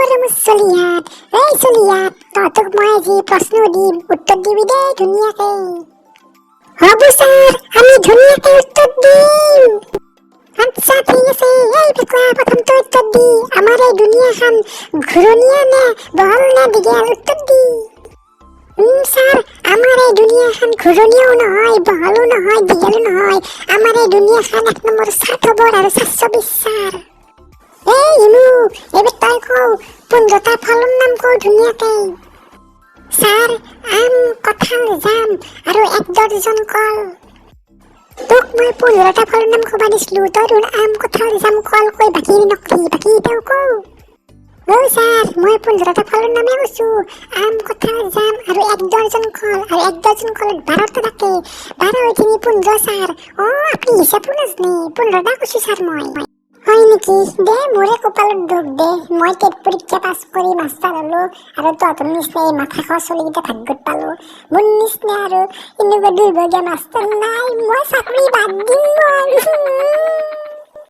মৰমৰ চলিহাত। এই চলিহাত, তহঁতক মই আজি প্ৰশ্ন দিম, উত্তৰ দিবি দেই ধুনীয়াকে। হ'ব ছাৰ, আমি ধুনীয়াকে উত্তৰ দিম। আচ্ছা, ঠিক আছে। এই পেটুৱা, প্ৰথমটো উত্তৰ দি। আমাৰ এই দুনীয়াখন ঘূৰণীয়া নে বহল নে দীঘল, উত্তৰ দি। ছাৰ, আমাৰ এই দুনীয়াখন ঘূৰণীয়াও নহয়, বহলো নহয়, দীঘলো নহয়। আমাৰ এই দুনীয়াখন এক নম্বৰ 60 আৰু 720, ছাৰ। এই হিমু, এইবাৰ তই কওঁ, 15টা ফলৰ নাম কওঁ ধুনীয়াকে। ছাৰ, আম, কঁঠাল, জাম আৰু এক ডৰ্জন কল। তোক মই 15টা ফলৰ নাম ক'ব দিছিলো, তই দেখোন আম, কঁঠাল, জাম, কল কৈ বাকী নকলি। বাকীকেইটাও কওঁ। অ' ছাৰ, মই 15টা ফলৰ নামে কৈছো। আম, কঁঠাল, জাম আৰু এক ডৰ্জন কল, আৰু এক ডৰ্জন কলত 12টা থাকে। 12 3 15, ছাৰ। অ' আপুনি হিচাপো নাজানে। 15টা কৈছো ছাৰ মই। হয় নেকি? দে, মোৰে কপালত দুখ দে। মই টেট পৰীক্ষা পাছ কৰি মাষ্টাৰ হ'লো আৰু তহঁতৰ নিচিনা এই মাথা খোৱা চলিকেইটা ভাগ্যত পালো। মোৰ নিচিনা আৰু এনেকুৱা দুৰ্ভগীয়া মাষ্টাৰ নাই। মই চাকৰি বাদ দিম মই।